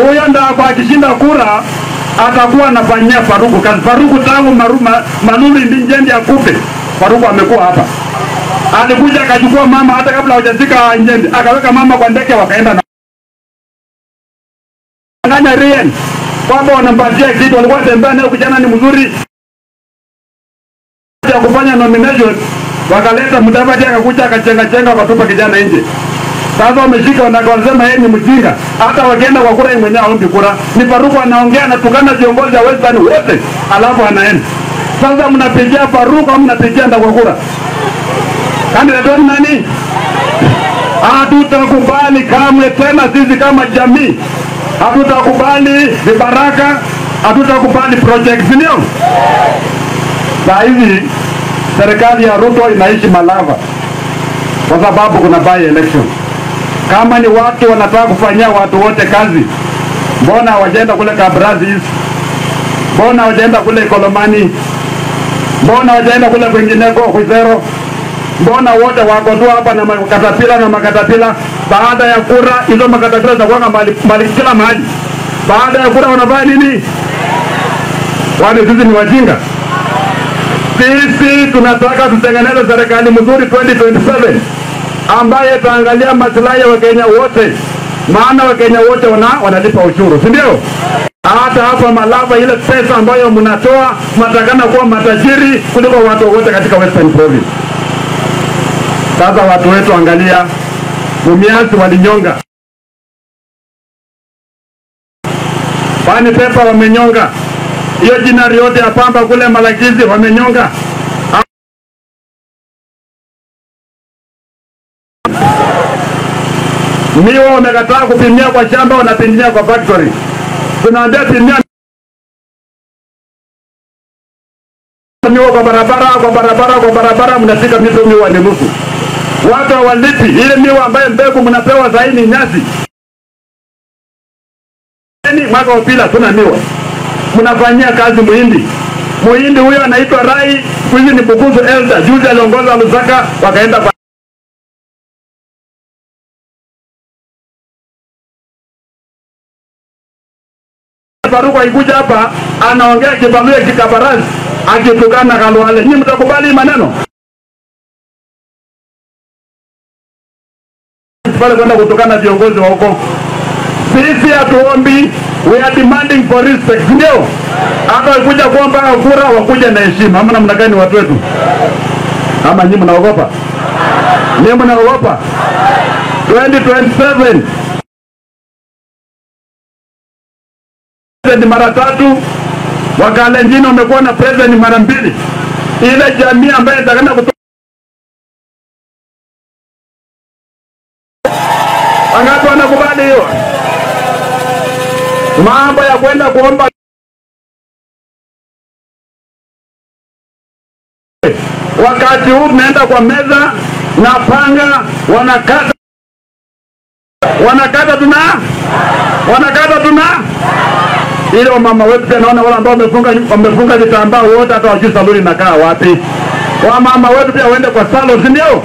Huyo Ndakwa akishinda kura atakuwa anafanyia Faruku kazi. Faruku tangu Malulu Ndinjendi akufe, Faruku amekuwa hapa. Alikuja akachukua mama hata kabla hajazika Njendi, akaweka mama kwa ndege wakaenda na nganya rien kwamba wanampatia kitu. Walikuwa tembea naye, kijana ni mzuri ya kufanya nomination, wakaleta Mudavadi akakuja akachenga chenga wakatupa kijana nje. Sasa wameshika wanasema yeye ni mjinga. Hata wakienda kwa kura yeye mwenyewe haombi kura. Ni Faruku anaongea anatukana viongozi wa Western wote, alafu anaenda. Sasa mnapigia Faruku au mnapigia Ndakwa kura? Candidate nani? Hatutakubali kamwe tena sisi kama jamii. Hatutakubali vibaraka, hatutakubali projects, ndio? Saa hizi serikali ya Ruto inaishi Malava kwa sababu kuna by election. Kama ni watu wanataka kufanyia watu wote kazi, mbona hawajaenda kule Kabrazi? Mbona hawajaenda kule Kolomani? Mbona hawajaenda kule kwingineko Khwisero? Mbona wote wako tu hapa na makatapila na makatapila? Baada ya kura hizo makatapila zitakuwa mbali kila mahali. Baada ya kura wanafanya nini? Wale sisi ni wajinga. Sisi tunataka tutengeneze serikali mzuri 2027 ambaye itaangalia maslahi ya Wakenya wote, maana Wakenya wote wanalipa ushuru, si ndio? Hata hapa Malava ile pesa ambayo mnatoa mnatakana kuwa matajiri kuliko watu wote katika Western Province. Sasa watu wetu, angalia, Mumias walinyonga, Pani Pepa wamenyonga, hiyo jinari yote ya pamba kule Malakizi wamenyonga. Miwa wamekataa kupimia kwa shamba, wanapimia kwa factory. Tunaambia pimia miwa kwa barabara, kwa barabara, kwa barabara, mnashika mito miwa ni nusu. Watu hawalipi ile miwa ambayo mbegu mnapewa sasa ni nyasi. Mwaka wa pili tuna miwa. Mnafanyia kazi muhindi. Muhindi huyo anaitwa Rai, huyu ni Bukusu Elder. Juzi aliongoza Lusaka wakaenda kwa Faruku alikuja hapa anaongea Kibaluya kikabarasi akitukana Khalwale. Nyinyi mtakubali maneno? Pale kwenda kutukana viongozi wa huko. Sisi hatuombi, we are demanding for respect, ndio? Hata walikuja kuomba kura wakuja na heshima. Ama namna gani watu wetu? Ama nyinyi mnaogopa? Nyinyi mnaogopa? 2027 president mara tatu, Wakalenjin wamekuwa na president mara mbili. Ile jamii ambayo itakana kutoka wangapi wanakubali hiyo? Mambo ya kwenda kuomba wakati huu tunaenda kwa meza na panga, wanakata wanakata tuna ile wamama wetu pia naona wale ambao wamefunga vitambaa wote hata wajui saluni inakaa wapi. Wamama wetu pia waende kwa salon, si ndio?